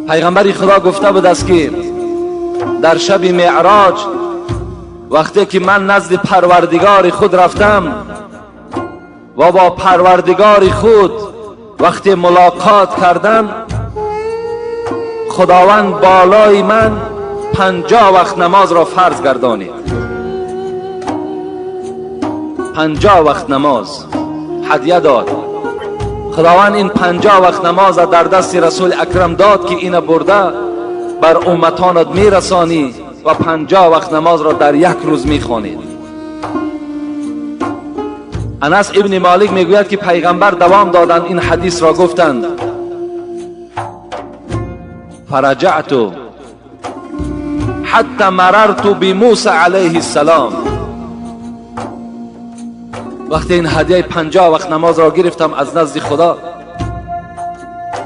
Пайғамбари Худо гуфта буд аст, ки дар шаби Меъроҷ вақте ки ман назди Парвардигори худ рафтам ва бо Парвардигори худ вақте мулоқот кардам, Худованд болои ман 50 вақт намозро фарз гардонид. 50 вақт намоз ҳадя дод. Худованд ин 50 вақт намозро дар дасти Расули Акрам дод, ки ина бурда бар умматонат мерасонӣ ва 50 вақт намозро дар як рӯз мехонед. Анас ибни Молик мегӯяд, ки пайғамбар давом доданд ин ҳадисро, гуфтанд: фараҷаъту ҳатта марарту бимуса алайҳи ссалом. Вақте ин ҳадияи 50 вақт намозро гирифтам аз назди Худо,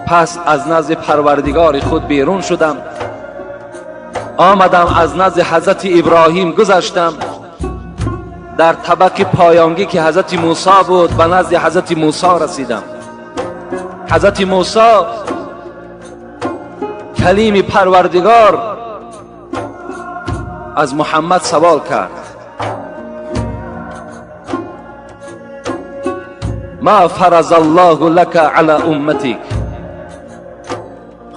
пас аз назди Парвардигори худ берун шудам, омадам аз назди Ҳазрати Иброҳим гузаштам, дар табақи поёнгӣ ки Ҳазрати Мусо буд, ба назди Ҳазрати Мусо расидам. Ҳазрати Мусо калими Парвардигор аз Муҳаммад савол кард: ма фараз Аллоҳу лака ала умматик,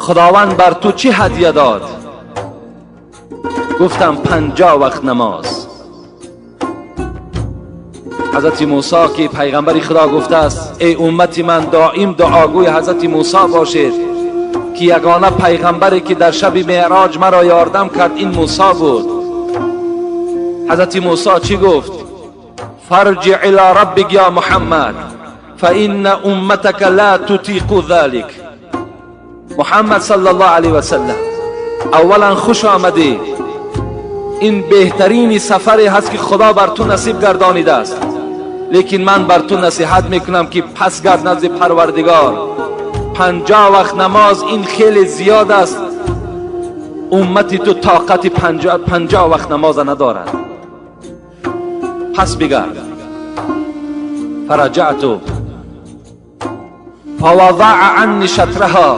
Худованд бар ту чӣ ҳадя дод? Гуфтам 50 вақт намоз. Ҳазрати Мусо ки пайғамбари Худо гуфтааст: эй уммати ман, доим дуогӯи Ҳазрати Мусо бошед, ки ягона пайғамбаре ки дар шаби Меъроҷ маро ёрдам кард ин Мусо буд. Ҳазрати Мусо чӣ гуфт? фарҷи ила раббик я Муҳаммад фаинна умматака ла тутиқу залик. Муҳаммад саллаллоҳу алайҳи васаллам, аввалан хуш омадӣ, ин беҳтарини сафаре ҳаст, ки Худо бар ту насиб гардонидааст, лекин ман бар ту насиҳат мекунам, ки пас гард назди Парвардигор. 50 вақт намоз ин хеле зиёд аст, уммати ту тоқати 50 вақт намоза надорад. Пас бигард. фараҷаъту фавазаа анни шатраҳо.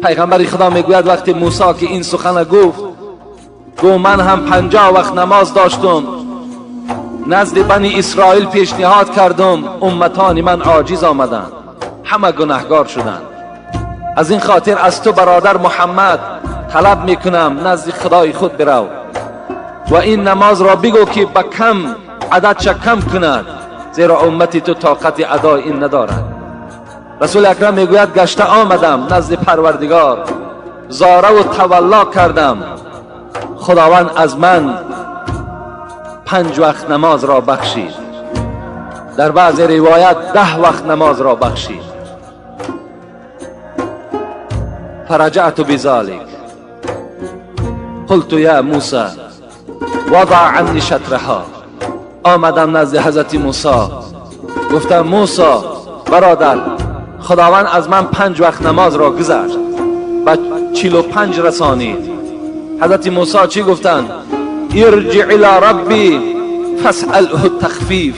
Пайғамбари Худо мегӯяд, вақте Мусо ки ин сухана гуфт, гӯ ман ҳам 50 вақт намоз доштум, назди Бани Исроил пешниҳод кардум, умматони ман оҷиз омаданд, ҳама гунаҳгор шуданд. Аз ин хотир аз ту бародар Муҳаммад талаб мекунам, назди Худои худ бирав ва ин намозро бигӯ, ки ба кам ададша кам кунад, зеро уммати ту тоқати адои ин надорад. Расули Акрам мегӯяд, гашта омадам назди Парвардигор, зораву тавалло кардам, Худованд аз ман 5 вақт намозро бахшид, дар баъзе ривоят 10 вақт намозро бахшид. фараҷаъту бизалик қулту я Муса вадаъ анни шатраҳо. Омадам назди Ҳазрати Мусо, гуфтам: Мусо бародар, Худованд аз ман 5 вақт намозро гузашт, ба 45 расонид. Ҳазрати Мусо чӣ гуфтанд? ирҷи ила рабби фасъалҳу тахфиф.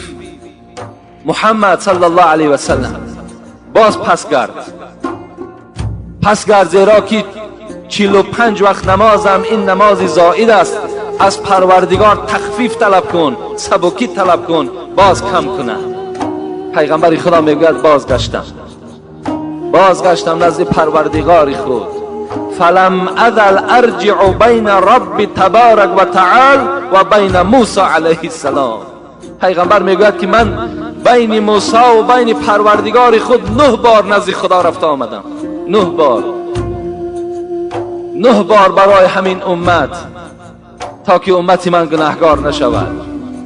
Муҳаммад саллаллоҳу алайҳи васаллам, боз пас гард, пас гард, зеро ки 45 вақт намозам ин намози зоид аст, аз Парвардигор тахфиф талаб кун, сабукӣ талаб кун, боз кам кунад. Пайғамбари Худо мегӯяд, бозгаштам, бозгаштам назди Парвардигори худ. фалам азал арҷиъу байна рабби табарак ва таол ва байна Мусо алайҳи ссалом. Пайғамбар мегӯяд, ки ман байни Мусо ва байни Парвардигори худ 9 бор назди Худо рафта омадам, 9 бор, 9 бор барои ҳамин уммат, то ки уммати ман гунаҳгор нашавад,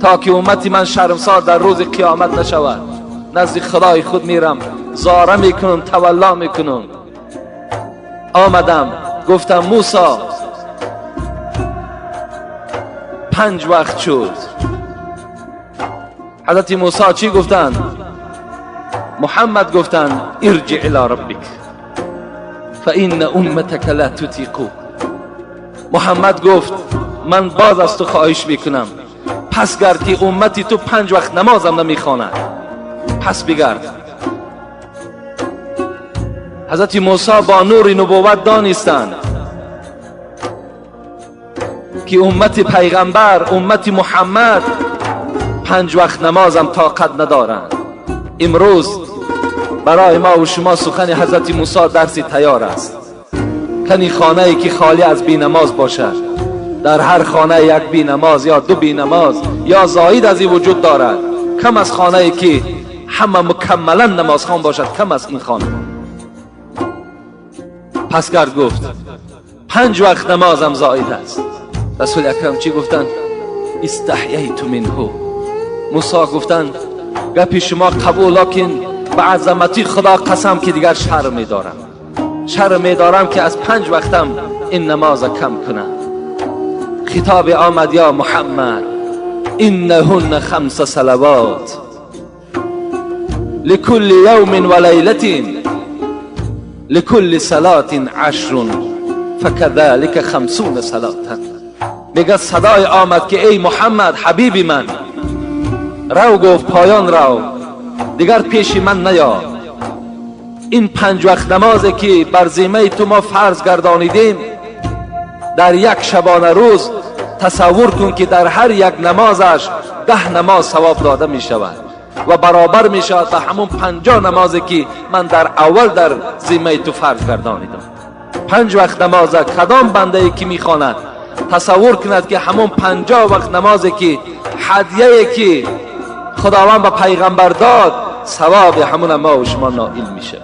то ки уммати ман шармсор дар рӯзи қиёмат нашавад. Назди Худои худ мерам, зора мекунам, тавалло мекунам. Омадам, гуфтам: Мусо, 5 вақт шуд. Ҳазрати Мусо чӣ гуфтанд? Муҳаммад, гуфтанд: ирҷи ила раббик фаинна умматака ла тутиқу. Муҳаммад гуфт: ман боз аз ту хоҳиш мекунам, пас гард, ки уммати ту 5 вақт намозам намехонад, пас бигард. حضرت موسی با نور نبوت دانستند که امت پیغمبر، امت محمد 5 وقت نمازم طاقت ندارند. امروز برای ما و شما سخن حضرت موسی درسی تیار است. کنی خانه ای که خالی از بی نماز باشد، در هر خانه یک بی نماز یا 2 بی نماز یا زاید از این وجود دارد. کم از خانه ای که همه مکملا نمازخوان باشد، کم از این خانه. پس گرد گفت 5 وقت نمازم زاید است. رسول اکرم چی گفتند؟ استحییت منه. موسی گفتند گپی شما قبول، لکن به عظمتی خدا قسم که دیگر شرم می‌دارم، شرم می‌دارم که از 5 وقتم این نماز کم کنم. خطاب آمد یا محمد انهن 5 صلوات لكل یوم و لیلة لكل صلاة 10 فكذلك 50 صلاة. میگه صدای آمد که ای محمد حبیبی من، رو گفت پایان رو، دیگر پیش من نیا. این 5 وقت نمازی که بر ذمه تو ما فرض گردانیدیم، در یک شبانه روز تصور کن که در هر یک نمازش 10 نماز ثواب داده می شود و برابر می شود به همون 50 نمازی که من در اول در ذمه تو فرض گردانیدم. 5 وقت نماز کدام بنده ای که می خواند تصور کند که همون 50 وقت نمازی که هدیه که خداوند به پیغمبر داد، ثواب همون ما و شما نائل میشه.